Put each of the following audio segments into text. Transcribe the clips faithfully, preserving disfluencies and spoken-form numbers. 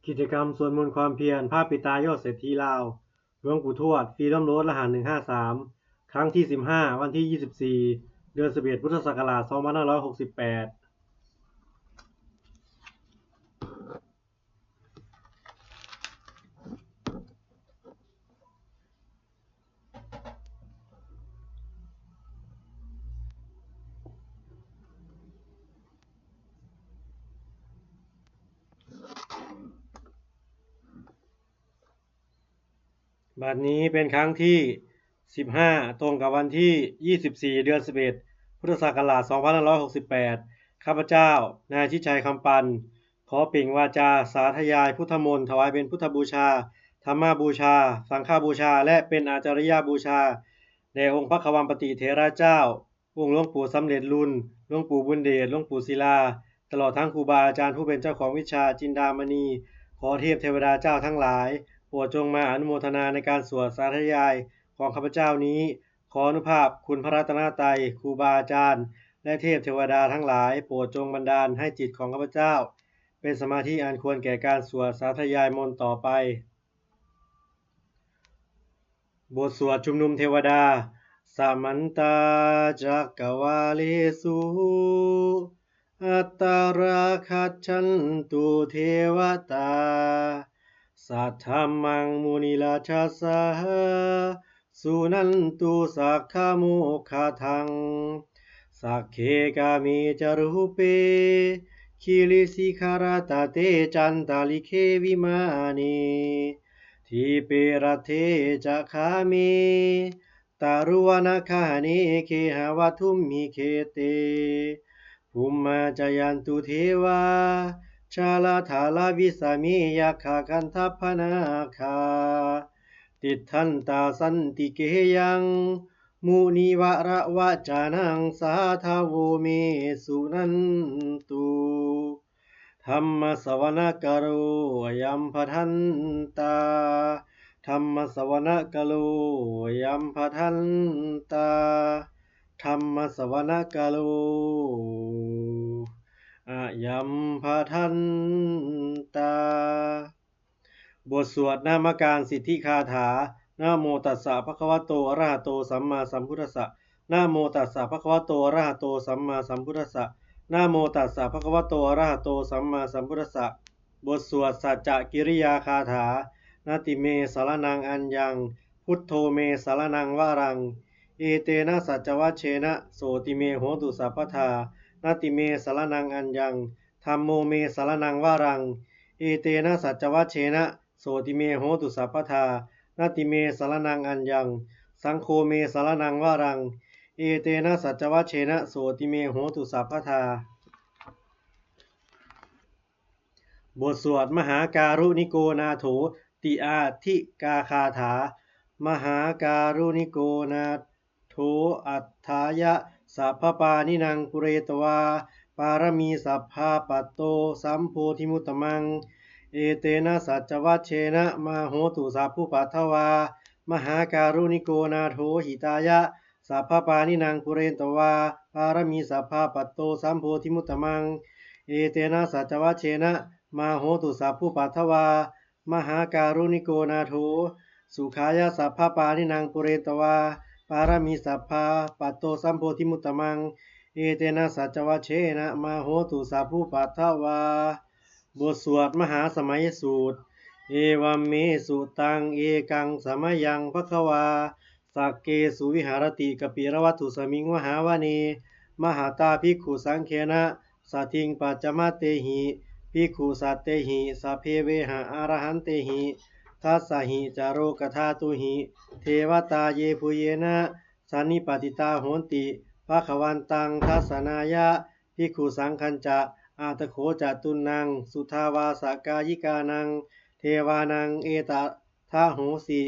กิจกรรมสวดมนต์ความเพียรพระปิดตายอดเศรษฐีลาว หลวงปู่ทวด ฟรีดอมโหลด รหัส หนึ่งห้าสาม ครั้งที่ สิบห้า วันที่ ยี่สิบสี่ เดือน สิบเอ็ด พุทธศักราช สองพันห้าร้อยหกสิบแปด บัดนี้เป็นครั้งที่ สิบห้า ตรงกับวันที่ ยี่สิบสี่ เดือน สิบเอ็ด พุทธศักราช สองพันห้าร้อยหกสิบแปด ข้าพเจ้า นายชิดชัย คำปัน ขอเปล่งวาจาสาธยายพุทธมนต์ ถวายเป็นพุทธบูชา ธรรมบูชา สังฆบูชา และเป็นอาจาริยบูชา แด่องค์พระควัมปติเถระเจ้า องค์หลวงปู่สำเร็จลุน หลวงปู่บุญเดช หลวงปู่ศิลา ตลอดทั้งครูบาอาจารย์ผู้เป็นเจ้าของวิชาจินดามณี ขอเทพเทวดาเจ้าทั้งหลาย โปรดจงมาอนุโมทนาในการสวดสาธยายของข้าพเจ้านี้ ขออานุภาพคุณพระรัตนตรัย ครูบาอาจารย์ และเทพเทวดาทั้งหลาย โปรดจงบันดาลให้จิตของข้าพเจ้า เป็นสมาธิอันควรแก่การสวดสาธยายมนต์ต่อไป บทสวดชุมนุมเทวดา Samantā cakkavāḷesu atrāgacchantu devatā, saddhammaṃ munirājassa suṇantu saggamokkhadaṃ. Sagge kāme ca rūpe girisikharataṭe cantalikkhe vimāne, dīpe raṭṭhe ca gāme taruvanagahane gehavatthumhi khette, bhummā cāyantu devā jalathalavisame yakkhagandhabbanāgā, tiṭṭhantā santike yaṃ munivaravacanaṃ sādhavo me suṇantu. Dhammassavanakālo ayam bhadantā. Dhammassavanakālo ayam bhadantā. Dhammassavanakālo ayam bhadantā. บทสวดนมการสิทธิคาถา Namo tassa bhagavato arahato sammāsambuddhassa. Namo tassa bhagavato arahato sammāsambuddhassa. Namo tassa bhagavato arahato sammāsambuddhassa. บทสวดสัจจกิริยาคาถา Natthi me saraṇaṃ aññaṃ, buddho me saraṇaṃ varaṃ, etena saccavajjena sotthi me hotu sabbadā. Natthi me saraṇaṃ aññaṃ, dhammo me saraṇaṃ varaṃ, etena saccavajjena sotthi me hotu sabbadā. Natthi me saraṇaṃ aññaṃ, saṅgho me saraṇaṃ varaṃ, etena saccavajjena sotthi me hotu sabbadā. บทสวดมหาการุณิโกนาโถติอาทิกาคาถา Mahākāruṇiko nātho atthāya sabbapāṇinaṃ pūretvā pāramī sabbā patto sambodhimuttamaṃ. Etena saccavajjena mā hontu sabbupaddavā. Mahākāruṇiko nātho hitāya sabbapāṇinaṃ pūretvā pāramī sabbā patto sambodhimuttamaṃ. Etena saccavajjena mā hontu sabbupaddavā. Mahākāruṇiko nātho sukhāya sabbapāṇinaṃ pūretvā pāramī sabbā patto sambodhimuttamaṃ. Etena saccavajjena mā hontu sabbupaddavā. บทสวดมหาสมัยสูตร Evaṃ me sutaṃ. Ekaṃ samayaṃ bhagavā sakkesu viharati kapilavatthusmiṃ mahāvane mahatā bhikkhusaṅghena saddhiṃ pañcamattehi bhikkhusatehi sabbe veha arahantehi. Dasahi ca lokadhātūhi devatā yebhuyyena sannipatitā honti bhagavantaṃ dassanāya bhikkhusaṅghañca. Atha kho catunnaṃ suddhāvāsakāyikānaṃ devānaṃ etadahosi: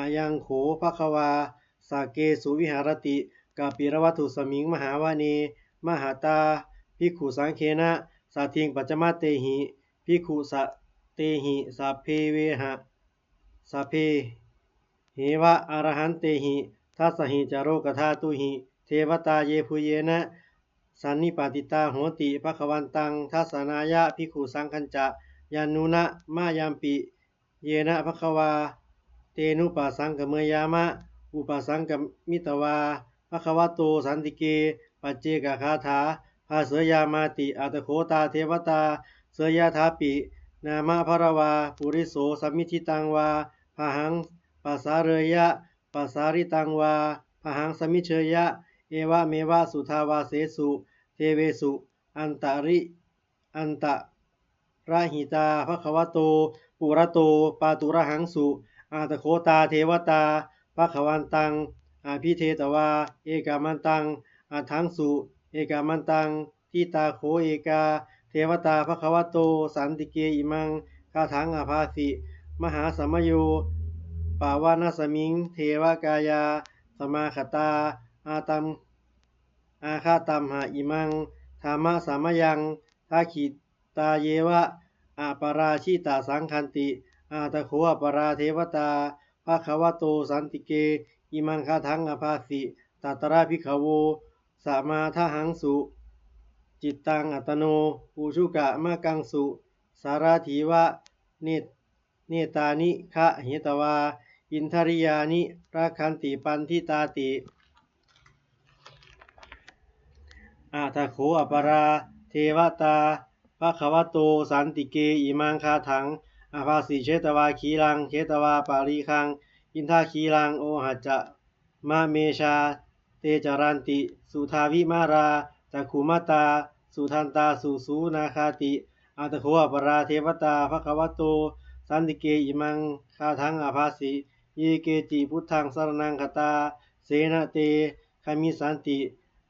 Ayaṃ kho bhagavā sakkesu viharati kapilavatthusmiṃ mahāvane mahatā bhikkhusaṅghena saddhiṃ pañcamattehi bhikkhusatehi sabbe veha sabbe heva arahantehi. Dasahi ca lokadhātūhi devatā yebhuyyena sannipatitā honti bhagavantaṃ dassanāya bhikkhusaṅghañca. yaṃnūna mayampi yena bhagavā tenupasaṅkameyyāma, upasaṅkamitvā bhagavato santike paccekagāthā bhāseyyāmāti. Atha kho tā devatā seyyathāpi nāma balavā puriso sammiñjitaṃ vā bāhaṃ pasāreyya, pasāritaṃ vā bāhaṃ sammiñjeyya, evameva suddhāvāsesu devesu antari antarahitā bhagavato purato pāturahaṃsu. Atha kho tā devatā bhagavantaṃ abhinetvā ekamantaṃ aṭṭhaṃsu. Ekamantaṃ ṭhitā kho ekā devatā bhagavato santike imaṃ gāthaṃ abhāsi: Mahāsamayo pavanasmiṃ devakāyā samāgatā, ātam āgatamha imaṃ dhammasamayaṃ dakkhitāyeva aparājitasaṅghanti. Atha kho aparā devatā bhagavato santike imaṃ gāthaṃ abhāsi: Tatra bhikkhavo samādahaṃsu cittaṃ attano ujukamakaṃsu sārathīva ne- nettāni gahetvā indriyāni rakkhanti paṇḍitāti. Atha kho aparā devatā bhagavato santike imaṃ gāthaṃ abhāsi: Chetvā khīlaṃ chetvā palīghaṃ indakhīlaṃ ohacca manejā, te caranti suddhā vimalā cakkhumatā sudantā susunāgāti. Atha kho aparā devatā bhagavato santike imaṃ gāthaṃ abhāsi: Ye keci buddhaṃ saraṇaṃ gatāse na te gamissanti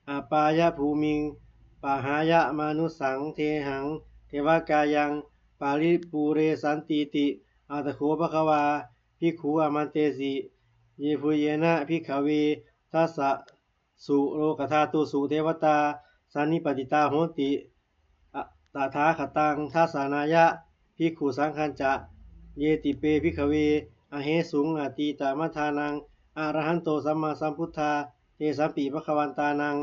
apāyabhūmiṃ, pahāya mānusaṃ dehaṃ devakāyaṃ paripūressantīti. Atha kho bhagavā bhikkhū āmantesi: Yebhuyyena bhikkhave dasasu lokadhātūsu devatā sannipatitā honti tathāgataṃ dassanāya bhikkhusaṅghañca. Yadipe bhikkhave ahesuṃ atītamaddhānaṃ arahanto sammāsambuddhā, tesampi bhagavantānaṃ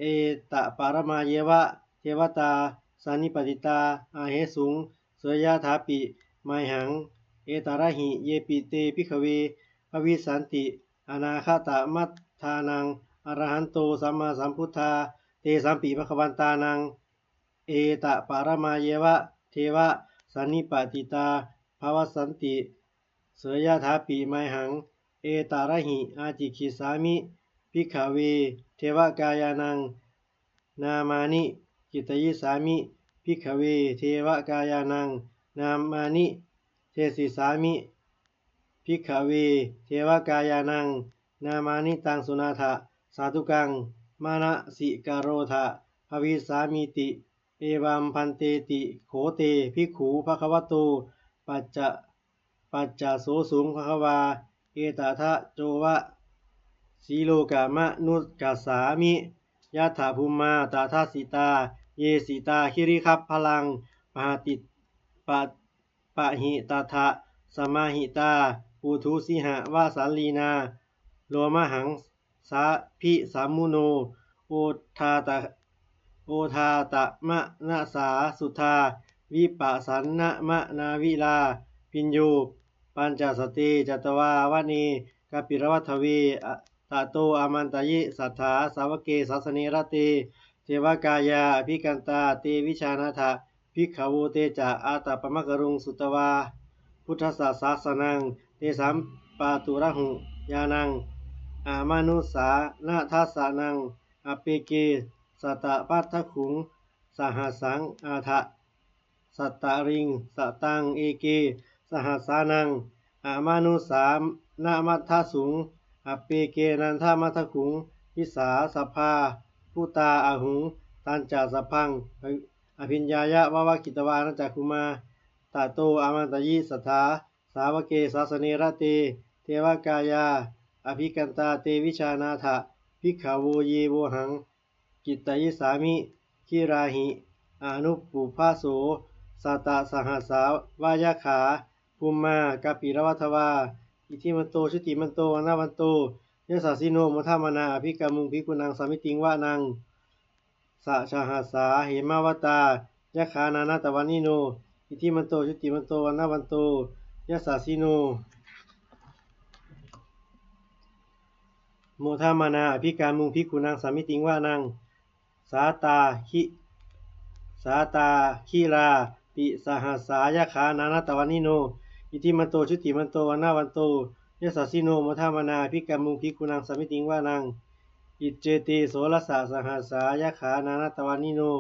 etaparamāyeva devatā sannipatitā ahesuṃ seyyathāpi mayhaṃ etarahi. Yepi te bhikkhave bhavissanti anāgatamaddhānaṃ arahanto sammāsambuddhā, tesampi bhagavantānaṃ etaparamāyeva devatā sannipatitā bhavissanti seyyathāpi mayhaṃ etarahi. Ācikkhissāmi bhikkhave devakāyānaṃ nāmāni, kittayissāmi bhikkhave devakāyānaṃ nāmāni, desissāmi bhikkhave devakāyānaṃ nāmāni. Taṃ suṇātha sādhukaṃ manasikarotha bhāsissāmīti. Evaṃ bhanteti kho te bhikkhū bhagavato paccassosuṃ. Bhagavā etadacāvasi: Silokamanukassāmi, yattha bhummā tadassitā, ye sitā girigabbharaṃ, pahiti pa- pahitattha samāhitā, puthū sīhāva sallīnā, lomahaṃsābhisambhuno, odātā- odātamanasā suddhā, vippasannamanāvilā. Bhiyyo pañcasate ñatvā vane kāpilavatthave, tato āmantayi satthā, sāvake sāsane rate, devakāyā abhikkantā, te vijānātha bhikkhavo. Te ca ātappamakaruṃ sutvā buddhassa sāsanaṃ, tesampāturahu ñāṇaṃ amanussāna dassanaṃ. Appeke satamaddakkhuṃ sahassaṃ atha sattariṃ, sataṃ eke sahassānaṃ amanussānamaddasuṃ, appekenantamaddakkhuṃ disā sabbā phuṭā ahuṃ. Tañca sabbaṃ abhiññāya vavakkhitvāna cakkhumā, tato āmantayi satthā, sāvake sāsane rate, devakāyā abhikkantā, te vijānātha bhikkhavo. Ye vohaṃ kittayissāmi girāhi anupubbaso, sattasahassā va yakkhā bhummā kāpilavatthavā, iddhimanto jutimanto vaṇṇavanto yasassino, modamānā abhikkāmuṃ bhikkhūnaṃ samitiṃ vanaṃ. Sattasahassā hemavatā yakkhā nānattavaṇṇino, iddhimanto jutimanto vaṇṇavanto yasassino, modamānā abhikkāmuṃ bhikkhūnaṃ samitiṃ vanaṃ. Sātāgi- sātāgirā tisahassā yakkhā nānattavaṇṇino, iddhimanto jutimanto vaṇṇavanto yasassino, modamānā abhikkāmuṃ bhikkhūnaṃ samitiṃ vanaṃ. Iccete soḷasasahassā yakkhā nānattavaṇṇino,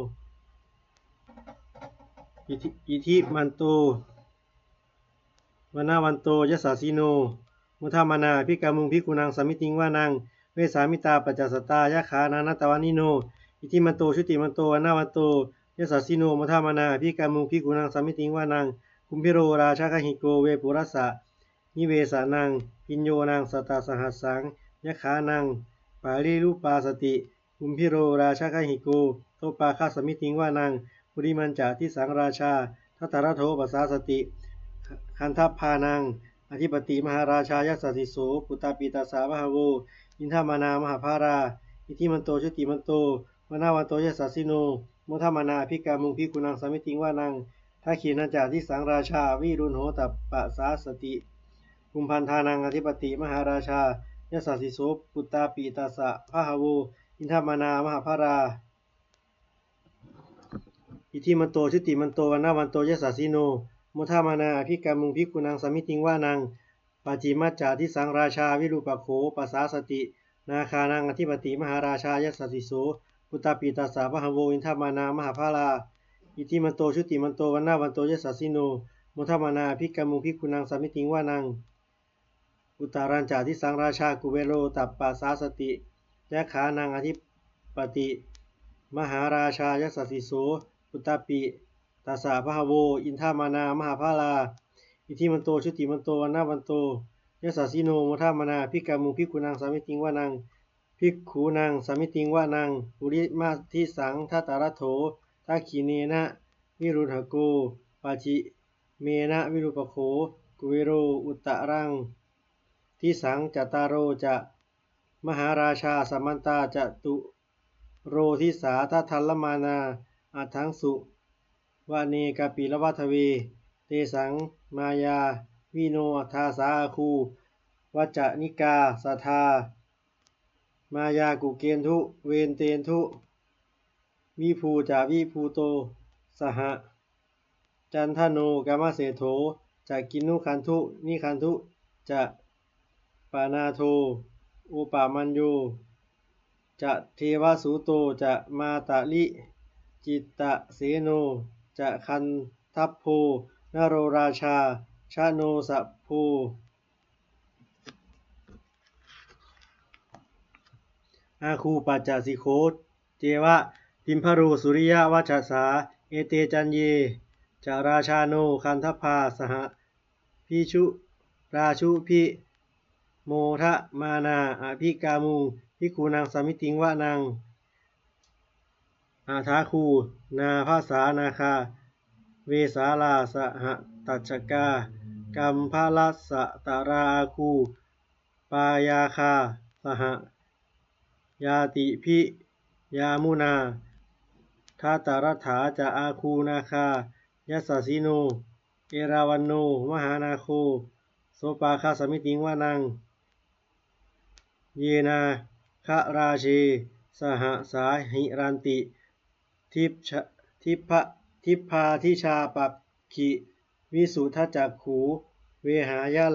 iddhi- iddhimanto vaṇṇavanto yasassino, modamānā abhikkāmuṃ bhikkhūnaṃ samitiṃ vanaṃ. Vessāmittā pañcasatā yakkhā nānattavaṇṇino, iddhimanto jutimanto vaṇṇavanto yasassino, modamānā abhikkāmuṃ bhikkhūnaṃ samitiṃ vanaṃ. Kumbhīro rājagahiko vepullassa nivesanaṃ, bhiyyo naṃ satasahassaṃ yakkhānaṃ payirupāsati, kumbhīro rājagahiko sopāga samitiṃ vanaṃ. Purimañca disaṃ rājā dhataraṭṭho pasāsati, gandhabbānaṃ ādhipati mahārājā yasassi so. Puttāpi tassa bahavo indanāmā mahabbalā, iddhimanto jutimanto vaṇṇavanto yasassino, modamānā abhikkāmuṃ bhikkhūnaṃ samitiṃ vanaṃ. Dakkhiṇañca disaṃ rājā virūḷho tappasāsati, kumbhaṇḍānaṃ ādhipati mahārājā yasassi so. Puttāpi tassa bahavo indanāmā mahabbalā, iddhimanto jutimanto vaṇṇavanto yasassino, modamānā abhikkāmuṃ bhikkhūnaṃ samitiṃ vanaṃ. Pacchimañca disaṃ rājā virūpakkho pasāsati, nāgānaṃ ādhipati mahārājā yasassi so. Puttāpi tassa bahavo indanāmā mahabbalā, iddhimanto jutimanto vaṇṇavanto yasassino, modamānā abhikkāmuṃ bhikkhūnaṃ samitiṃ vanaṃ. Uttarañca disaṃ rājā kuvero tappasāsati, yakkhānaṃ ādhipati mahārājā yasassi so. Puttāpi tassa bahavo indanāmā mahabbalā, iddhimanto jutimanto vaṇṇavanto yasassino, modamānā abhikkāmuṃ bhikkhūnaṃ samitiṃ vanaṃ. Bhikkhūnaṃ samitiṃ vanaṃ. Purimadisaṃ dhataraṭṭho, dakkhiṇena virūḷhako, pacchimena virūpakkho, kuvero uttaraṃ disaṃ. Cattāro ca mahārājā samantā caturo disā, daddallamānā aṭṭhaṃsu vane kāpilavatthave. Tesaṃ māyāvino dāsā āgū vañcanikā saṭhā, māyā kuṭeṇḍu veṭeṇḍu viṭū ca viṭuṭo saha, candano kāmaseṭṭho ca kinnughaṇḍu nighaṇḍu ca panādo opamañño ca devasūto ca mātali cittaseno ca gandhabbo naḷorājā janosabho āgū pañcasikho ceva timbarū suriyavacchasā. Ete caññe ca rājāno gandhabbā saha rājubhi modamānā abhikkāmuṃ bhikkhūnaṃ samitiṃ vanaṃ. Athāgū nābhasā nāgā vesālā sahatacchakā, kambalassatarā āgū pāyāgā saha ñātibhi. Yāmunā dhataraṭṭhā ca āgū nāgā yasassino, erāvaṇo mahānāgo sopāga samitiṃ vanaṃ. Ye nāgarāje sahasā haranti, dibbā- dibbā- dibbā dijā pakkhi visuddhacakkhū, vehāyā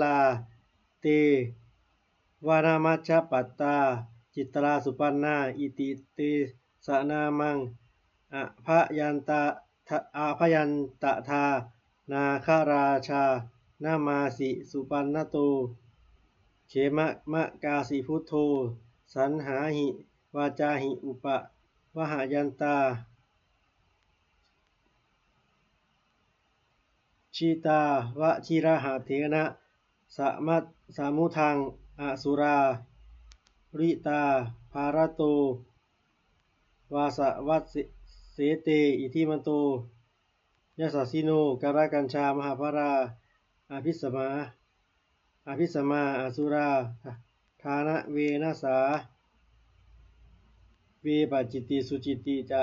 te vanamajjhapattā, citrā supaṇṇā iti tesa nāmaṃ. Abhayanta- abhayantadā nāgarājānamāsi, supaṇṇato khemamakāsi buddho, saṇhāhi vācāhi upavhayantā, jitā vajirahatthena sama- samuddaṃ asurā sitā, bhātato vāsavassete, iddhimanto yasassino, kālakañjā mahābhalā abhisamā- abhisamā asurā dānaveghasā, vepacitti sucitti ca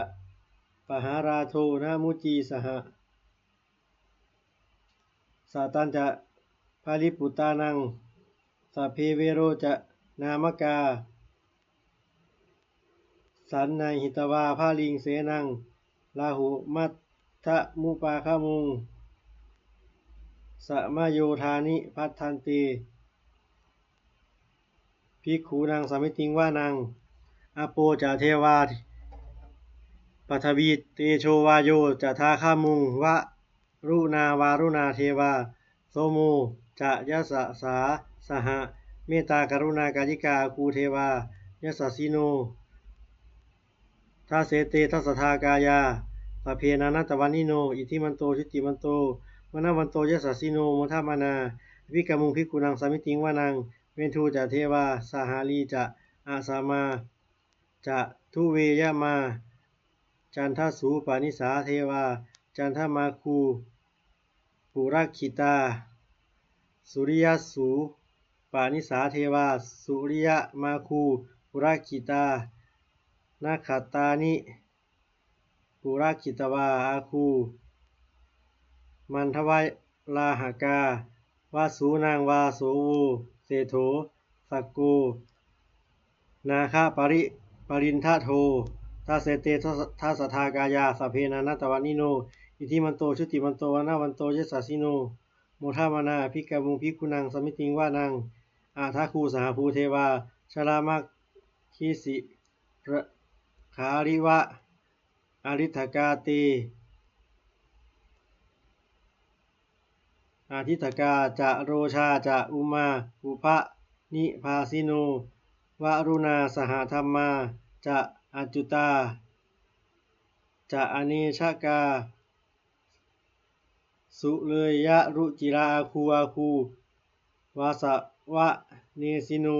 pahārādo namucī saha. satañca baliputtānaṃ, sabbe verocanāmakā, sannayhitvā baliṃ senaṃ, rāhubhaddamupāgamuṃ, samayodāni bhaddante bhikkhūnaṃ samitiṃ vanaṃ. Āpo ca devā paṭhavī tejo vāyo tadāgamuṃ, varuṇā vāruṇā devā somo ca yasasā saha, mettākaruṇākāyikā āgū devā yasassino. Dasete dasadhā kāyā sabbe nānattavaṇṇino, iddhimanto jutimanto vaṇṇavanto yasassino, modamānā abhikkāmuṃ bhikkhūnaṃ samitiṃ vanaṃ. Veṇḍū ca devā sahalī ca asamā ca duve yamā, candassūpanisā devā candamāgū purakkhitā, suriyassūpanisā devā suriyamāgū purakkhitā, nakkhattāni purakkhitvā āgū mandavalāhakā, vasūnaṃ vāsavo seṭṭho sakko nāgaparivaṇṇato. Dasete dasadhā kāyā sabbe nānattavaṇṇino, iddhimanto jutimanto vaṇṇavanto yasassino, modamānā abhikkāmuṃ bhikkhūnaṃ samitiṃ vanaṃ. Athāgū sahabhū devā jalamaggisikhāriva, ariṭṭhakā te ariṭṭhakā ca rojā ca ummāpupphanibhāsino, varuṇā sahadhammā ca accutā ca anejakā, sūleyyarucirā āgū āgū vāsavanesino.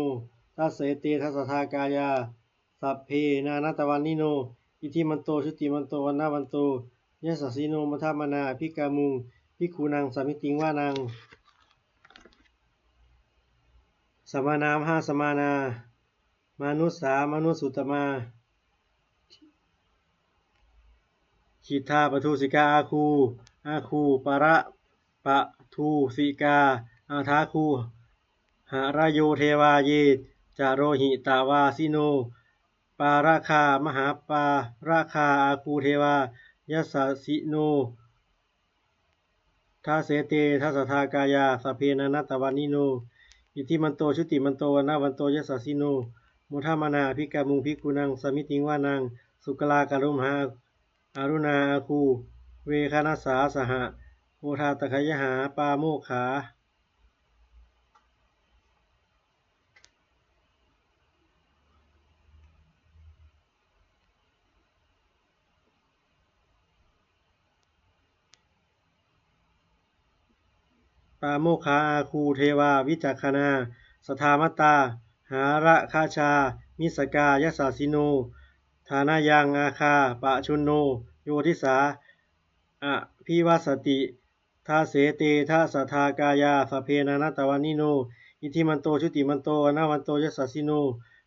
Dasete dasadhā kāyā sabbe nānattavaṇṇino, iddhimanto jutimanto vaṇṇavanto yasassino, modamānā abhikkāmuṃ bhikkhūnaṃ samitiṃ vanaṃ. Samānā mahāsamānā mānusā mānusuttamā, khiḍḍāpadūsikā āgū āgū parapadūsikā. Athāgū harayo devā ye ca lohitavāsino, pāragā mahāpāragā āgū devā yasassino. Dasete dasadhā kāyā sabbe nānattavaṇṇino, iddhimanto jutimanto vaṇṇavanto yasassino, modamānā abhikkāmuṃ bhikkhūnaṃ samitiṃ vanaṃ. Sukkā karumhā aruṇā āgū veghanasā saha, odātagayhā pāmokkhā pāmokkhā āgū devā vicakkhaṇā, sadāmattā hāragajā missakā yasassino. Thanayaṃ āgā pajjunno yo disā abhivassati. Dasete dasadhā kāyā sabbe nānattavaṇṇino, iddhimanto jutimanto vaṇṇavanto yasassino,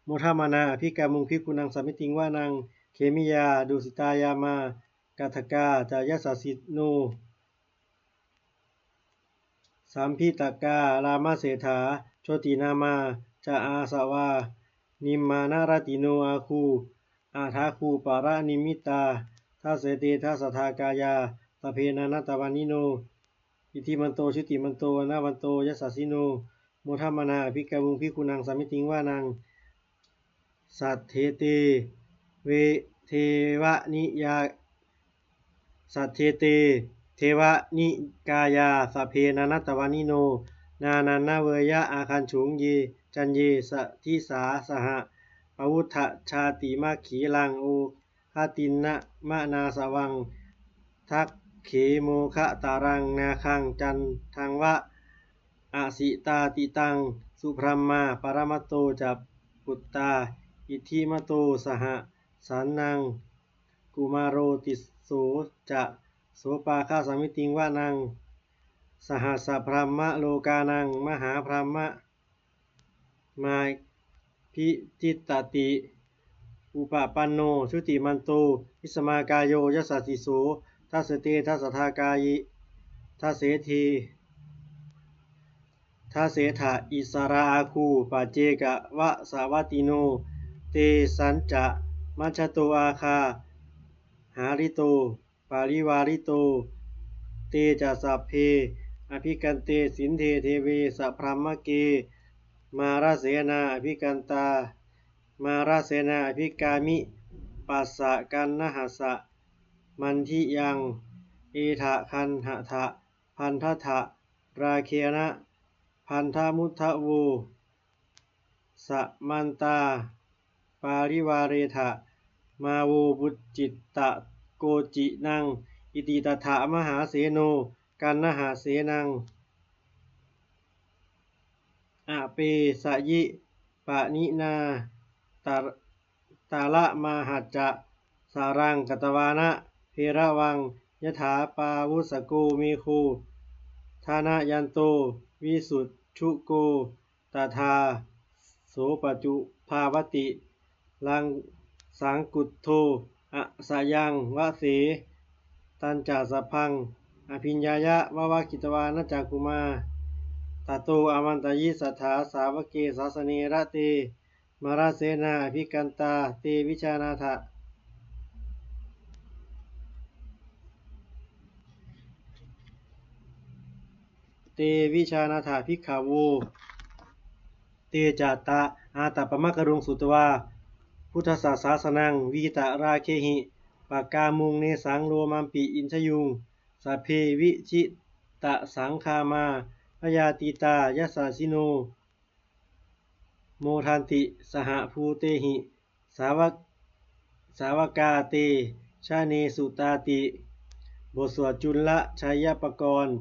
modamānā abhikkāmuṃ bhikkhūnaṃ samitiṃ vanaṃ. Khemiyā tusitā yāmā kaṭṭhakā ca yasassino, lambitakā lāmaseṭṭhā jotināmā ca āsavā, nimmānaratino āgū athāgū paranimmitā. Dasete dasadhā kāyā sabbe nānattavaṇṇino, iddhimanto jutimanto vaṇṇavanto yasassino, modamānā abhikkāmuṃ bhikkhūnaṃ samitiṃ vanaṃ. Saṭṭhete ve devaniya saṭṭhete devanikāyā sabbe nānattavaṇṇino, nānattavaṇṇino āgañchuṃ ye caññe sadisā saha, pavutthajātimakkhilaṃ oghatiṇṇamanāsavaṃ, dakkhemoghataraṃ nāgaṃ candaṃva asitātitaṃ. Subrahmā paramatto ca puttā iddhimato saha, sanaṅkumāro tisso ca sopāga samitiṃ vanaṃ. Sahassabrahmalokānaṃ mahābrahmābhitiṭṭhati, upapanno jutimanto bhismākāyo yasassi so. Dasete dasadhā kāyā dasete Dasettha issarā āgū paccekavasavattino, tesañca majjhato āgā hārito parivārito. Te ca sabbe abhikkante sinde deve sabrahmake, mārasenā abhikkantā mārasenā abhikkāmi, passa kaṇhassa mandiyaṃ, etha gaṇhatha bandhatha, rāgena bandhamatthu vo, samantā parivāretha, mā vo muñcittha koci naṃ. Iti tattha mahāseno kaṇhasenaṃ apesayi. Pāṇinā talamāhacca saraṃ katvāna bheravaṃ, yathā pāvussako megho thanayanto visuddhako, tathā so paccudāvatti saṅkuddho asayaṃvase. Tañca sabbaṃ abhiññāya vavakkhitvāna cakkhumā, tato āmantayi satthā sāvake sāsane rate, mārasenā abhikkantā te vijānātha te vijānātha bhikkhavo. Te ca tā ātappamakaruṃ sutvā buddhassa sāsanaṃ, vītarāgehi pakkāmuṃ nesaṃ lomampi iñjayuṃ. Sabbe vijitasaṅgāmā bhayātītā yasassino, modanti saha bhūtehi sāvakā te janesutāti. บทสวดจุลชัยปกรณ์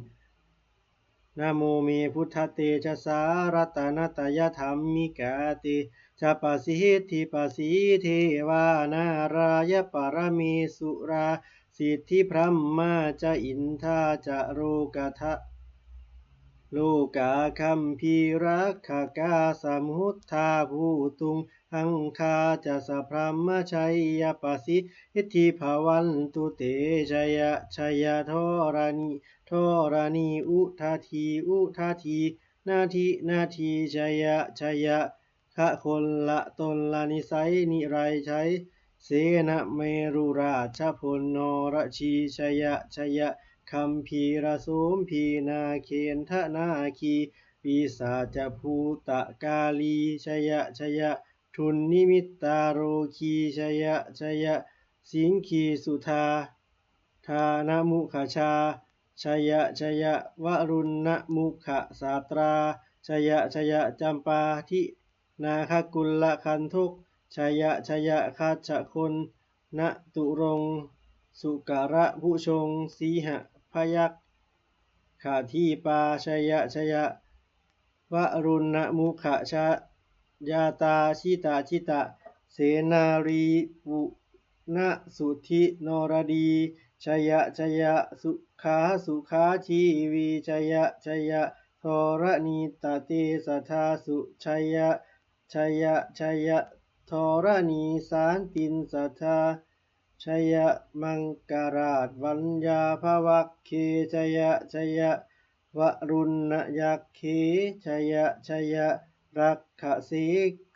Namo me buddhatejasā ratanattayadhammikā, tejapasiddhi pasīdevā nārāyaparamesurā, siddhibrahmā ca indā ca lokadha lokagambhīrakkhakā, samuddā bhūtuṃ gaṅgā ca sabrahmajayapasiddhi bhavantu te. Jaya jaya dharaṇi dharaṇī udadhi udadhī nadi nadī, jaya jaya gagonlatonlanisai nirayasai senamerurājabala norajī, jaya jaya gambhīrasombhī nāgendanāgī pisācabhūtakālī, jaya jaya dunnimittarogī, jaya jaya siṅgīsudādānamukhajā, jaya jaya varuṇṇamukhasātrā, jaya jaya campādināgakulagandhok, jaya jaya gajagonnaturaṅga sukarabhujaṅga sīhabyagghadīpā, jaya jaya varuṇṇamukhajātā, jita jita senārī punasuddhi noradī, jaya jaya sukhā sukhā jīvī, jaya jaya dharaṇītale sadā sujayā, jaya jaya dharaṇī santin sadā, jaya maṅkarājaraññā bhavagge, jaya jaya varuṇṇayakkhe, jaya jaya rakkhase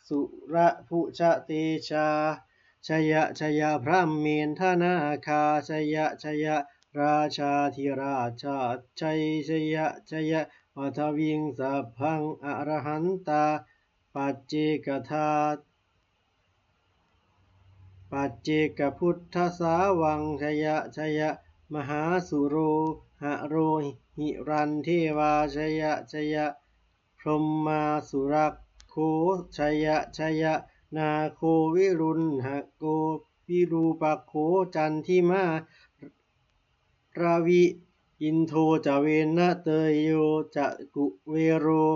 surabhujatejā, jaya jaya brahmendanaga, jaya jaya rājādhirājasājjai, jaya jaya paṭhaviṃ sabbaṃ arahantā paccekadā paccekabuddhasāvaṃ, jaya jaya mahāsuro haro hiraṇḍevā, jaya jaya brahmā surakkho, jaya jaya nāgo viruḷhako virūpakkho candimā ravi, indo ca venateyyo ca kuvero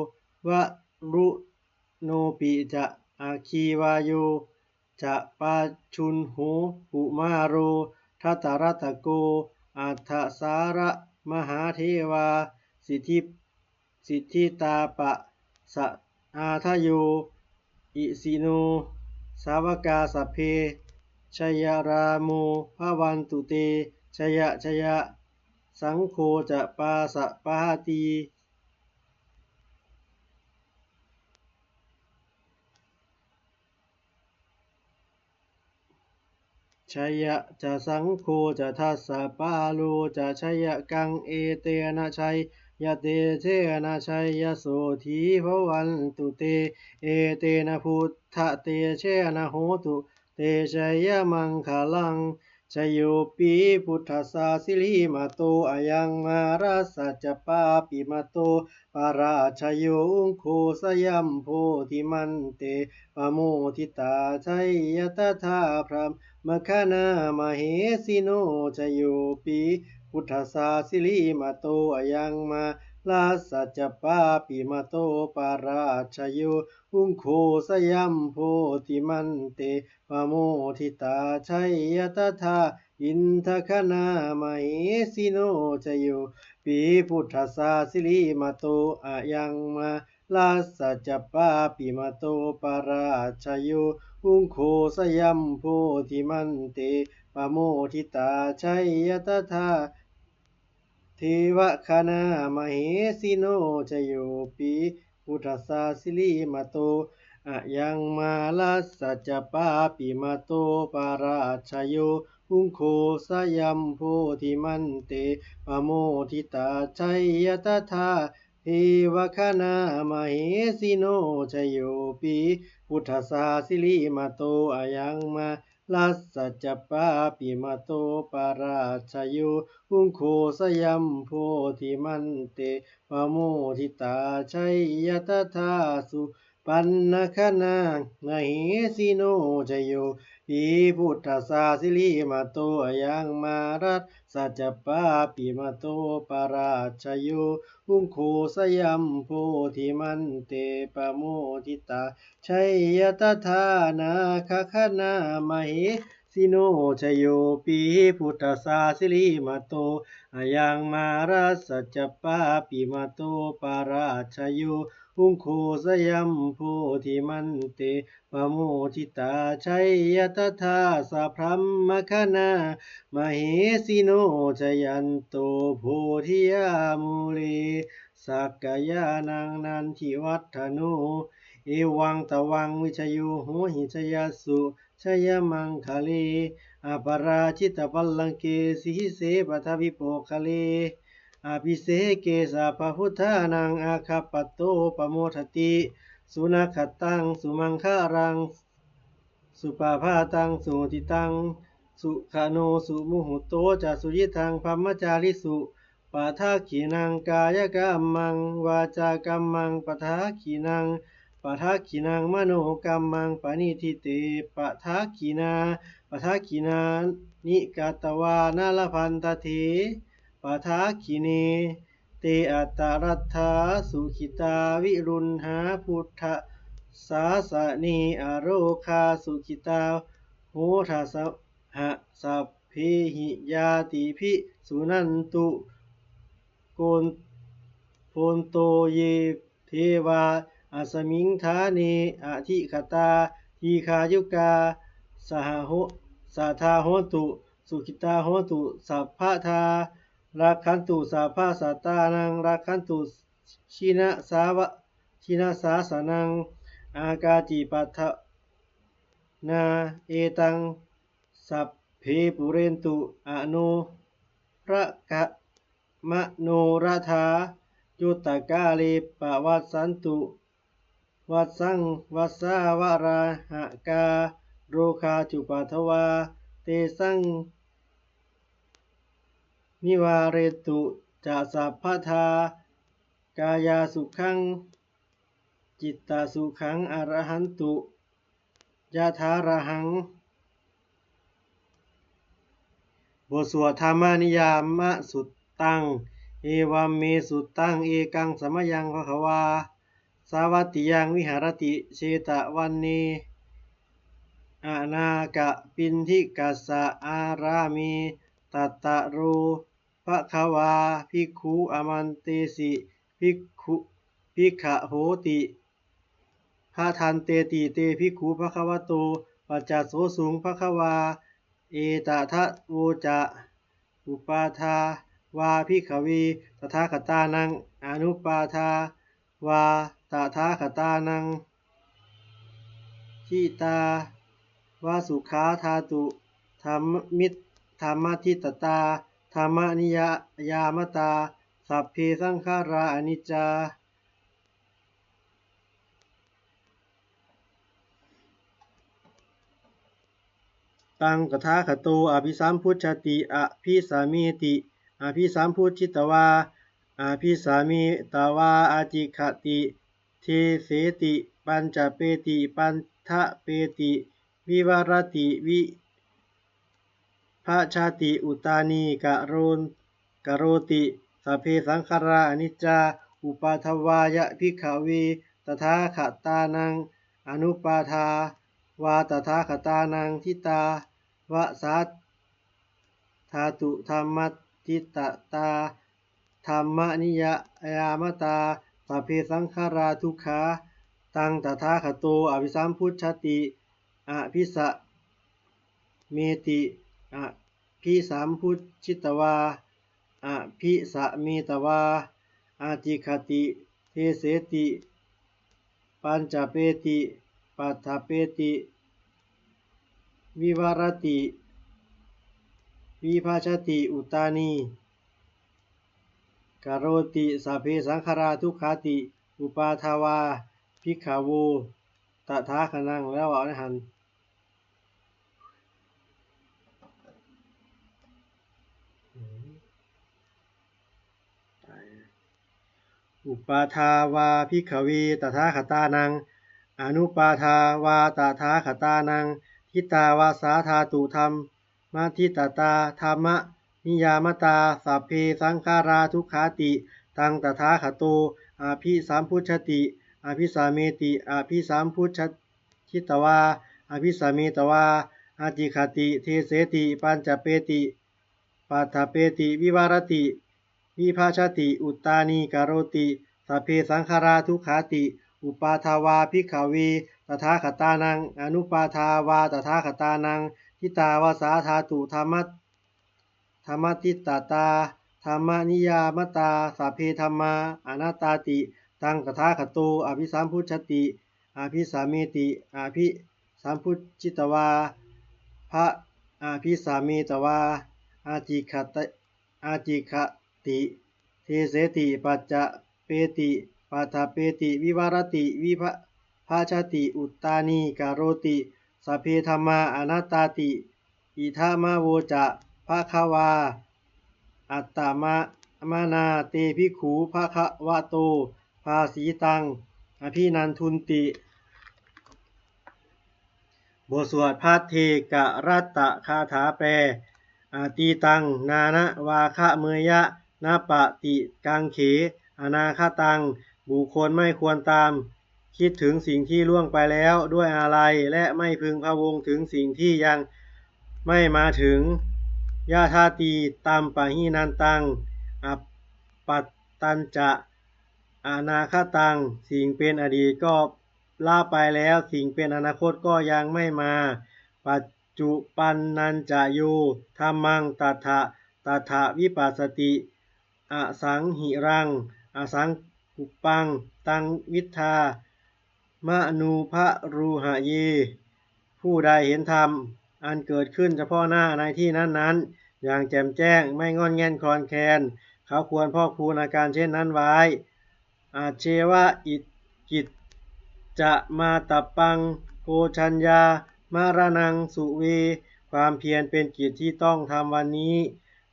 varuṇopi ca aggi vāyo ca pājuṇho kumāro dhataraṭṭhako, aṭṭhārasa mahādevā siddhi siddhitāpasaādayo, isino sāvakā sabbe jayarāmo bhavantu te. Jaya jaya saṅgho ca pasapāti jaya ca saṅgho ca dasapālo ca jayakaṃ, etena jayatejena jayasotthī bhavantu te. Etena buddhatejena hotu te jayamaṅgalaṃ. Jayopi buddhassa sirīmato ayaṃ mārassa ca pāpimato parājayo, ugghosayuṃ bodhimaṇḍe pamoditā jaya tadā brahmagaṇā mahesino. Jayopi buddhassa sirīmato ayaṃ mārassa ca pāpimato parājayo, ugghosayuṃ bodhimaṇḍe pamoditā jaya tadā indagaṇā mahesino. Jayopi buddhassa sirīmato ayaṃ mārassa ca pāpimato parājayo, ugghosayuṃ bodhimaṇḍe pamoditā jaya tadā devagaṇā mahesino. Jayopi buddhassa sirīmato ayaṃ mārassa ca pāpimato parājayo, ugghosayuṃ bodhimaṇḍe pamoditā jaya tadā devagaṇā mahesino. Jayopi buddhassa sirīmato ayaṃ mārassa ca pāpimato parājayo, ugghosayuṃ bodhimaṇḍe pamoditā jaya tadā supaṇṇagaṇā mahesino. Jayopi buddhassa sirīmato ayaṃ mārassa ca pāpimato parājayo, ugghosayuṃ bodhimaṇḍe pamoditā jaya tadā nāgagaṇā mahesino. Jayopi buddhassa sirīmato ayaṃ mārassa ca pāpimato parājayo, ugghosayuṃ bodhimaṇḍe pamoditā jaya tadā sabrahmagaṇā mahesino. Jayanto bodhiyā mūle sakyānaṃ nandivaḍḍhano, evaṃ tvaṃ vijayo hohi jayassu jayamaṅgale, aparājitapallaṅke sīse paṭhavipokkhare, abhiseke sabbabuddhānaṃ aggappatto pamodati. Sunakkhattaṃ sumaṅgalaṃ supabhātaṃ suhuṭṭhitaṃ, sukhaṇo sumuhutto ca suyiṭṭhaṃ brahmacārisu, padakkhiṇaṃ kāyakammaṃ vācākammaṃ padakkhiṇaṃ, padakkhiṇaṃ manokammaṃ paṇidhī te padakkhiṇā, padakkhiṇāni katvāna labhantatthe padakkhiṇe. Te atthaladdhā sukhitā viruḷhā buddhasāsane, arogā sukhitā hotha saha sabbehi ñātibhi. Suṇantu bhonto ye devā asmiṃ ṭhāne adhigatā, dīghāyukā saha ho sadā hontu, sukhitā hontu sabbadā, rakkhantu sabbasattānaṃ, rakkhantu jinasāva jinasāsanaṃ. Ākārīkapattanā etaṃ sabbe pūrentu anū rakha manorathā, yuttakāle pavassantu vassaṃ vassā valāhakā, rogā cupaddavā tesaṃ nivārentu ca sabbadā, kāyāsukhaṃ cittasukhaṃ arahantu yathārahaṃ. บทสวด Dhammaniyāmasuttaṃ. Evaṃ me sutaṃ. Ekaṃ samayaṃ bhagavā sāvatthiyaṃ viharati jetavane anāthapiṇḍikassa ārāme. Tattaro bhagavā bhikkhū āmantesi bhikkhu bhikkhavoti. Bhadanteti te bhikkhū bhagavato paccassosuṃ. Bhagavā etadavoca. Uppādā vā bhikkhave tathāgatānaṃ anuppādā vā tathāgatānaṃ, ṭhitā va sukhā dhātu dhammi- dhammaṭṭhitatā dhammaniyāmatā sabbe saṅkhārā aniccā. Taṃ tathāgato abhisambujjhati abhisameti. Abhisambujjhitvā abhisametvā ācikkhati deseti paññapeti paṭṭhapeti vivarati vibhajati uttānīkaron- karoti. Sabbe saṅkhārā aniccā uppādavāya bhikkhave tathāgatānaṃ anuppādā vā tathāgatānaṃ ṭhitāva sā dhātu dhammaṭṭhitatā dhammaniyāmatā sabbe saṅkhārā dukkhā. Taṃ tathāgato abhisambujjhati abhisameti. Abhisambujjhitvā abhisametvā ācikkhati deseti paññapeti paṭṭhapeti vivarati vibhajati uttānīkaroti. Sabbe saṅkhārā dukkhāti uppādavā bhikkhavo tathāgatānaṃ แล้วเอาอาหาร uppādā vā bhikkhave tathāgatānaṃ anuppādā vā tathāgatānaṃ ṭhitāva sā dhātu dhammaṭṭhitatā dhammaniyāmatā sabbe saṅkhārā dukkhāti. Taṃ tathāgato abhisambujjhati abhisameti. Abhisambujjhitvā abhisametvā ācikkhati deseti paññapeti paṭṭhapeti vivarati vibhajati uttānīkaroti. Sabbe saṅkhārā dukkhāti. Uppādā vā bhikkhave tathāgatānaṃ anuppādā vā tathāgatānaṃ ṭhitāva sā dhātu dhamma- dhammaṭṭhitatā dhammaniyāmatā sabbe dhammā anattāti. Taṃ tathāgato abhisambujjhati abhisameti. Abhisambujjhitvā bha- abhisametvā ācikkhati ācikkhati deseti paññapeti paṭṭhapeti vivarati vibhajati uttānīkaroti sabbe dhammā anattāti. Idamavoca bhagavā. Attamanā te bhikkhū bhagavato bhāsitaṃ abhinandunti. บทสวดภัทเทกรัตตคาถาแปล Atītaṃ nānvāgameyya nappaṭikaṅkhe anāgataṃ. บุคคลไม่ควรตามคิดถึงสิ่งที่ล่วงไปแล้วด้วยอาลัย และไม่พึงพะวงถึงสิ่งที่ยังไม่มาถึง Yadatītampahīnantaṃ appattañca anāgataṃ. สิ่งเป็นอดีตก็ละไปแล้ว สิ่งเป็นอนาคตก็ยังไม่มา Paccuppannañca yo dhammaṃ tattha tattha vipassati asaṃhiraṃ asaṅkuppaṃ taṃ viddhā manubrūhaye. ผู้ใดเห็นธรรมอันเกิดขึ้นเฉพาะหน้าในที่นั้นๆ อย่างแจ่มแจ้ง ไม่ง่อนแง่นคลอนแคลน เขาควรพอกพูนอาการเช่นนั้นไว้ Ajjeva kiccamātappaṃ ko jaññā maraṇaṃ suve. ความเพียรเป็นกิจที่ต้องทำวันนี้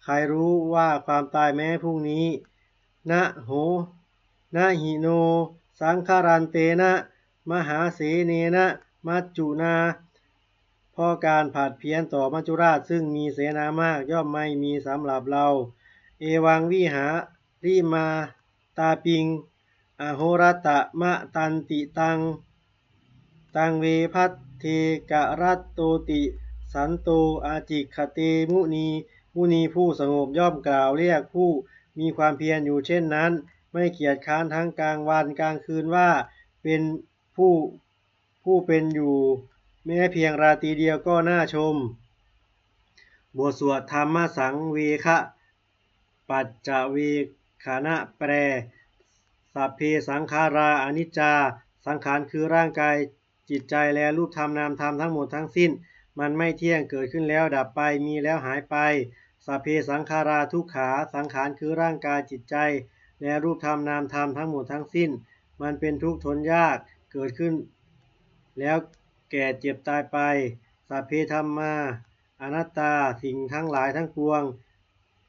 ใครรู้ว่าความตายแม้พรุ่งนี้ Na ho na hi no saṅgarantena mahāsenena maccunā. เพราะการผัดเพี้ยนต่อมัจจุราชซึ่งมีเสนามากย่อมไม่มีสำหรับเรา Evaṃ vihārimātāpiṃ ahorattamatanditaṃ taṃ ve bhaddekarattoti santo ācikkhate muni. มุนีผู้สงบย่อมกล่าวเรียกผู้มีความเพียรอยู่เช่นนั้น ไม่เกียจคร้านทั้งกลางวันกลางคืนว่าเป็นผู้ผู้เป็นอยู่ แม้เพียงราตรีเดียวก็น่าชม บทสวดธรรมสังเวคปัจจเวกขณะแปล Sabbe saṅkhārā aniccā. สังขารคือร่างกาย จิตใจ และรูปธรรมนามธรรมทั้งหมดทั้งสิ้น มันไม่เที่ยง เกิดขึ้นแล้วดับไป มีแล้วหายไป Sabbe saṅkhārā dukkhā สังขารคือร่างกายจิตใจ และรูปธรรมนามธรรมทั้งหมดทั้งสิ้น มันเป็นทุกข์ทนยาก เกิดขึ้น แล้วแก่เจ็บตายไป Sabbe dhammā anattā สิ่งทั้งหลายทั้งปวง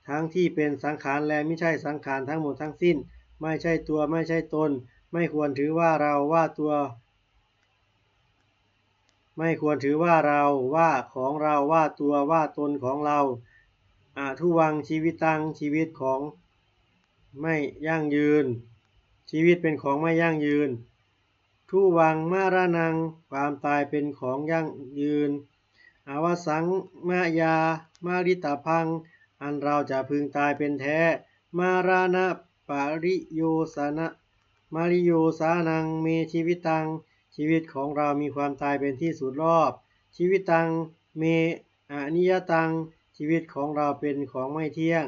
ทั้งที่เป็นสังขารและมิใช่สังขารทั้งหมดทั้งสิ้น ไม่ใช่ตัวไม่ใช่ตน ไม่ควรถือว่าเราว่าตัว ไม่ควรถือว่าเราว่าของเราว่าตัวว่าตนของเรา Adhuvaṃ jīvitaṃ ชีวิตของไม่ยั่งยืน ชีวิตเป็นของไม่ยั่งยืน Dhuvaṃ maraṇaṃ ความตายเป็นของยั่งยืน Avassaṃ mayā maritabbaṃ อันเราจะพึงตายเป็นแท้ Maraṇapariyosāna mariyosānaṃ me jīvitaṃ ชีวิตของเรามีความตายเป็นที่สุดรอบ Jīvitaṃ me aniyataṃ ชีวิตของเราเป็นของไม่เที่ยง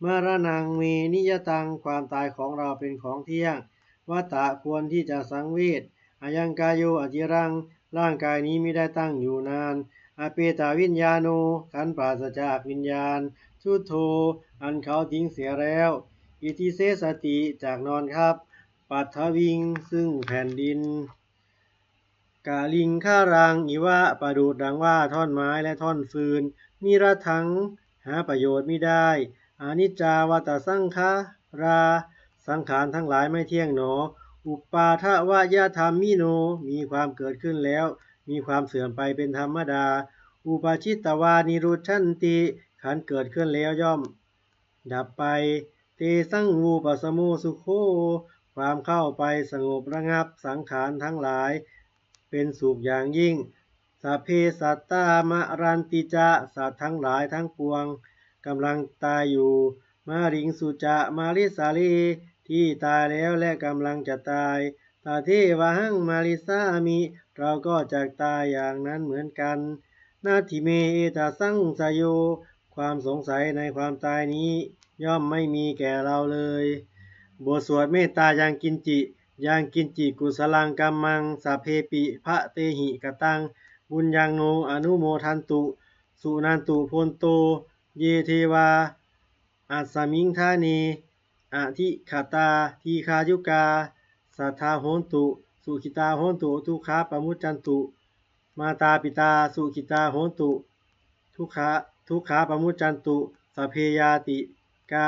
Maraṇaṃ me niyataṃ ความตายของเราเป็นของเที่ยง Vata ควรที่จะสังเวช Ayaṃ kāyo aciraṃ ร่างกายนี้ไม่ได้ตั้งอยู่นาน Apetaviññāṇo ครั้นปราศจากวิญญาณ Chuḍḍho อันเขาทิ้งเสียแล้ว Iti sesati จากนอนทับ Paṭhaviṃ ซึ่งแผ่นดิน Kaliṅgaraṃ iva ประดุจดังว่าท่อนไม้และท่อนฟืน Niratthaṃ หาประโยชน์มิได้ Aniccā vata saṅkhārā สังขารทั้งหลายไม่เที่ยงหนอ Uppādavayadhammino มีความเกิดขึ้นแล้ว มีความเสื่อมไปเป็นธรรมดา Uppajjitvā nirujjhanti ครั้นเกิดขึ้นแล้วย่อมดับไป Tesaṃ vūpasamo sukho ความเข้าไปสงบระงับสังขารทั้งหลาย เป็นสุขอย่างยิ่ง Sabbe sattā maranti ca สัตว์ทั้งหลายทั้งปวงกำลังตายอยู่ Mariṃsu ca marissare ที่ตายแล้วและกำลังจะตาย Tathevāhaṃ marissāmi เราก็จะตายอย่างนั้นเหมือนกัน Natthi me ettha saṃsayo ความสงสัยในความตายนี้ย่อมไม่มีแก่เราเลย บทสวดเมตตายังกิญจิ Yaṃ kiñci kusalaṃ kammaṃ sabbepi katehi kataṃ puññaṃ no anumodantu suṇantu bhonto ye devā asmiṃ ṭhāne adhigatā dīghāyukā sadā hontu sukhitā hontu dukkhā pamuccantu. Mātāpitā sukhitā hontu dukkhā dukkhā pamuccantu. Sabbe ñātikā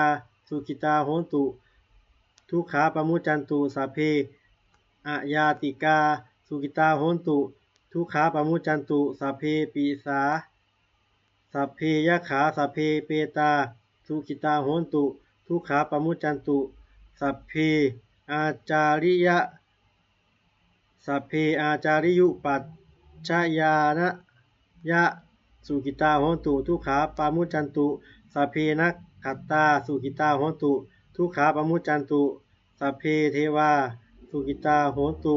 sukhitā hontu dukkhā pamuccantu. Sabbe aññātikā sukhitā hontu dukkhā pamuccantu. Sabbe pisā sabbe yakkhā sabbe petā sukhitā hontu dukkhā pamuccantu. Sabbe ācariyā sabbe ācariyupajjhāyā sukhitā hontu dukkhā pamuccantu. Sabbe nakkhattā sukhitā hontu dukkhā pamuccantu. Sabbe devā sukhitā hontu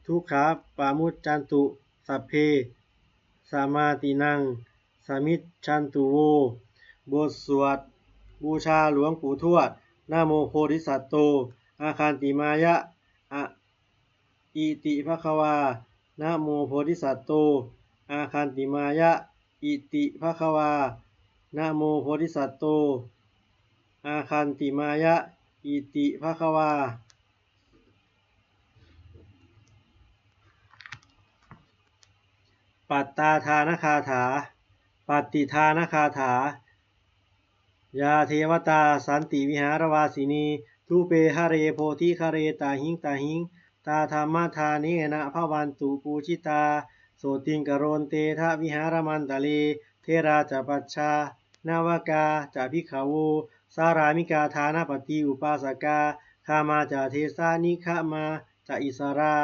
dukkhā pamuccantu. Sabbe samātiṃ samijjhantu vo. บทสวดบูชาหลวงปู่ทวด Namo bodhisatto āgantimāya a iti bhagavā. Namo bodhisatto āgantimāya iti bhagavā. Namo bodhisatto āgantimāya iti bhagavā. Pattidānagāthā. Pattidānagāthā. Yā devatā santi vihāravāsinī, thūpe ghare bodhighare tahiṃ tahiṃ, tā dhammadānena bhavantu pūjitā, sotthiṃ karontedha vihāramaṇḍale. Therā ca pajā navakā ca bhikkhavo, sārāmikā dānapatī upāsakā, gāmā ca desā nigamā ca issarā,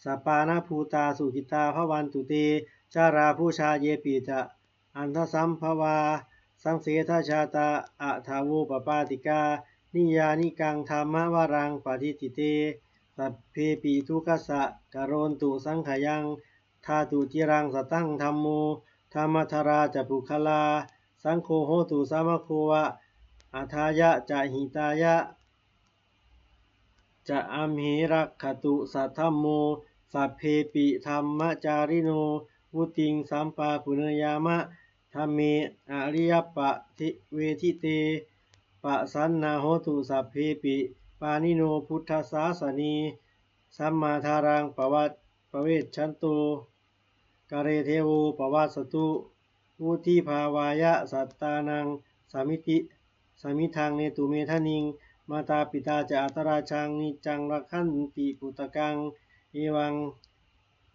sappāṇabhūtā sukhitā bhavantu te. Jalābujā yepi ca aṇḍasambhavā, saṃsedajātā athavopapātikā, niyyānikaṃ dhammavaraṃ paṭicca te, sabbepi dukkhassa karontu saṅkhayaṃ. Ṭhātu ciraṃ sataṃ dhammo, dhammaddharā ca puggalā, saṅgho hotu samaggo va, atthāya ca hitāya ca. Amhe rakkhatu saddhammo, sabbepi dhammacārino, vuḍḍhiṃ sampāpuṇeyyāma dhamme ariyappavedite. Pasannā hontu sabbepi pāṇino buddhasāsane. Sammā dhāraṃ pavassati pavecchanto kāle devo pavassatu. Vuḍḍhibhāvāya sattānaṃ samiti samiddhaṃ netu medaniṃ. Mātā pitā ca atrajaṃ niccaṃ rakkhanti puttakaṃ. Evaṃ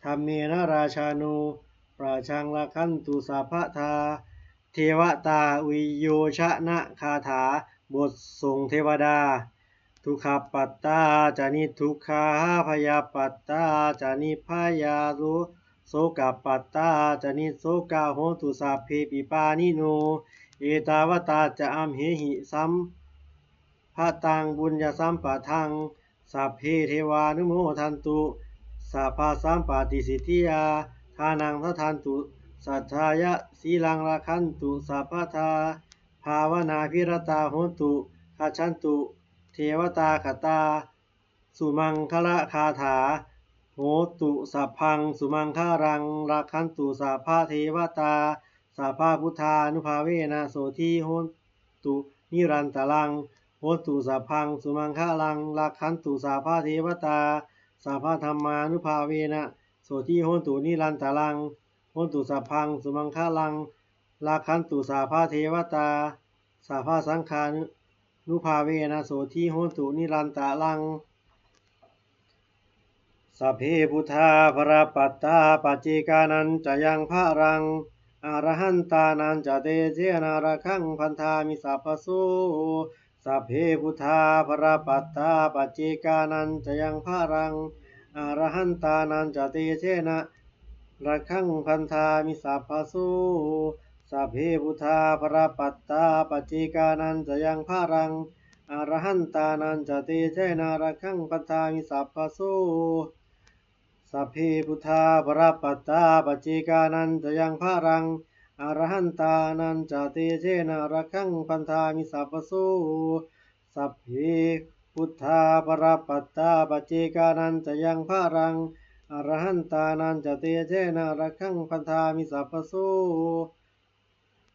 dhammena rājāno pajaṃ rakkhantu sabbadā. Devatāuyyojanagāthā. บทส่งเทวดา Dukkhappattā ca niddukkhā, bhayappattā ca nibbhayā, sokappattā ca nissokā, hontu sabbepi pāṇino. Ettāvatā ca amhehi sambhataṃ puññasampadaṃ sabbe devānumodantu sabbasampattisiddhiyā. Dānaṃ dadantu saddhāya, sīlaṃ rakkhantu sabbadā, bhāvanābhiratā hontu, gacchantu devatāgatā. Sumaṅgalagāthā. Hotu sabbaṃ sumaṅgalaṃ, rakkhantu sabbadevatā, sabbabuddhānubhāvena sotthī hontu nirantaraṃ. Hotu sabbaṃ sumaṅgalaṃ, rakkhantu sabbadevatā, sabbadhammānubhāvena sotthī hontu nirantaraṃ. Hotu sabbaṃ sumaṅgalaṃ, rakkhantu sabbadevatā, sabbasaṅghānubhāvena sotthī hontu nirantaraṃ. Sabbe buddhā balappattā, paccekānañca yaṃ balaṃ, arahantānañca tejena, rakkhaṃ bandhāmi sabbaso. Sabbe buddhā balappattā, paccekānañca yaṃ balaṃ, arahantānañca tejena, rakkhaṃ bandhāmi sabbaso. Sabbe buddhā balappattā, paccekānañca yaṃ balaṃ, arahantānañca tejena, rakkhaṃ bandhāmi sabbaso. Sabbe buddhā balappattā, paccekānañca yaṃ balaṃ, arahantānañca tejena, rakkhaṃ bandhāmi sabbaso. Sabbe buddhā balappattā, paccekānañca yaṃ balaṃ, arahantānañca tejena, rakkhaṃ bandhāmi sabbaso.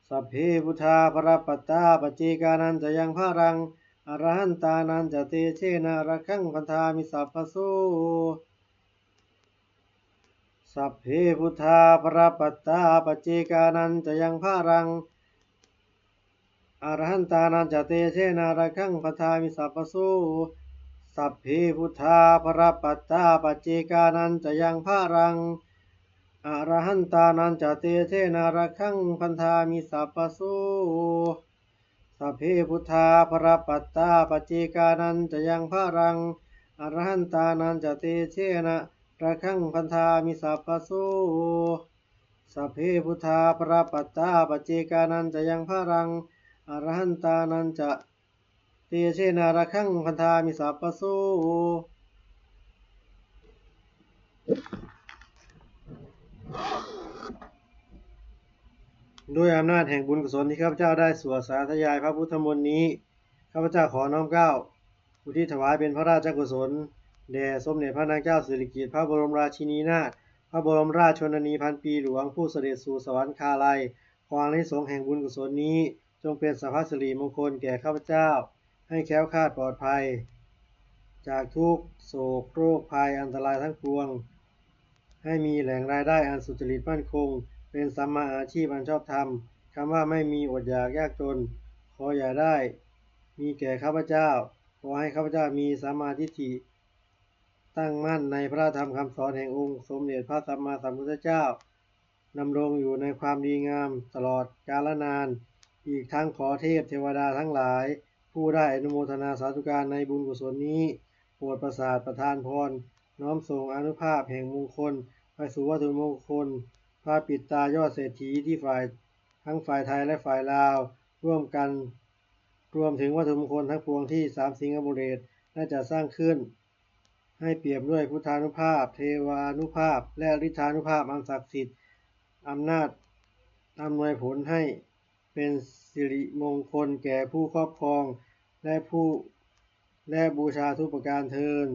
Sabbe buddhā balappattā, paccekānañca yaṃ balaṃ, arahantānañca tejena, rakkhaṃ bandhāmi sabbaso. Sabbe buddhā balappattā, paccekānañca yaṃ balaṃ, arahantānañca tejena, rakkhaṃ bandhāmi sabbaso. Sabbe buddhā balappattā, paccekānañca yaṃ balaṃ, arahantānañca tejena, rakkhaṃ bandhāmi sabbaso. Sabbe buddhā balappattā, paccekānañca yaṃ balaṃ, arahantānañca tejena, rakkhaṃ bandhāmi sabbaso. Sabbe buddhā balappattā, paccekānañca yaṃ balaṃ, arahantānañca tejena, rakkhaṃ bandhāmi sabbaso. ด้วยอำนาจแห่งบุญกุศลที่ข้าพเจ้าได้สวดสาธยายพระพุทธมนต์นี้ ข้าพเจ้าขอน้อมเกล้าอุทิศถวายเป็นพระราชกุศล แด่สมเด็จพระนางเจ้าสิริกิติ์ พระบรมราชินีนาถ พระบรมราชชนนีพันปีหลวง ผู้เสด็จสู่สวรรคาลัย ขออานิสงส์แห่งบุญกุศลนี้ จงเป็นสัพพสิริมงคลแก่ข้าพเจ้า ให้แคล้วคลาดปลอดภัย จากทุกข์โศกโรคภัยอันตรายทั้งปวง ให้มีแหล่งรายได้อันสุจริตมั่นคง เป็นสัมมาอาชีพอันชอบธรรม คำว่าไม่มีอดอยากยากจน ขออย่าได้มีแก่ข้าพเจ้า ขอให้ข้าพเจ้ามีสัมมาทิฏฐิ ตั้งมั่นในพระธรรมคำสอนแห่งองค์สมเด็จพระสัมมาสัมพุทธเจ้า ดำรงอยู่ในความดีงามตลอดกาลนาน อีกทั้งขอเทพเทวดาทั้งหลาย ผู้ได้อนุโมทนาสาธุการในบุญกุศลนี้ โปรดประสาทประทานพร น้อมส่งอานุภาพแห่งมงคล ไปสู่วัตถุมงคล พระปิดตายอดเศรษฐีที่ฝ่าย ทั้งฝ่ายไทยและฝ่ายลาว ร่วมกัน รวมถึงวัตถุมงคลทั้งปวงที่สามสิงห์อบุเรศได้จัดสร้างขึ้น ให้เปี่ยมด้วยพุทธานุภาพ เทวานุภาพ และฤทธานุภาพอันศักดิ์สิทธิ์ อำนาจอำนวยผลให้เป็นสิริมงคลแก่ผู้ครอบครอง และผู้ และบูชาทุกประการเทอญ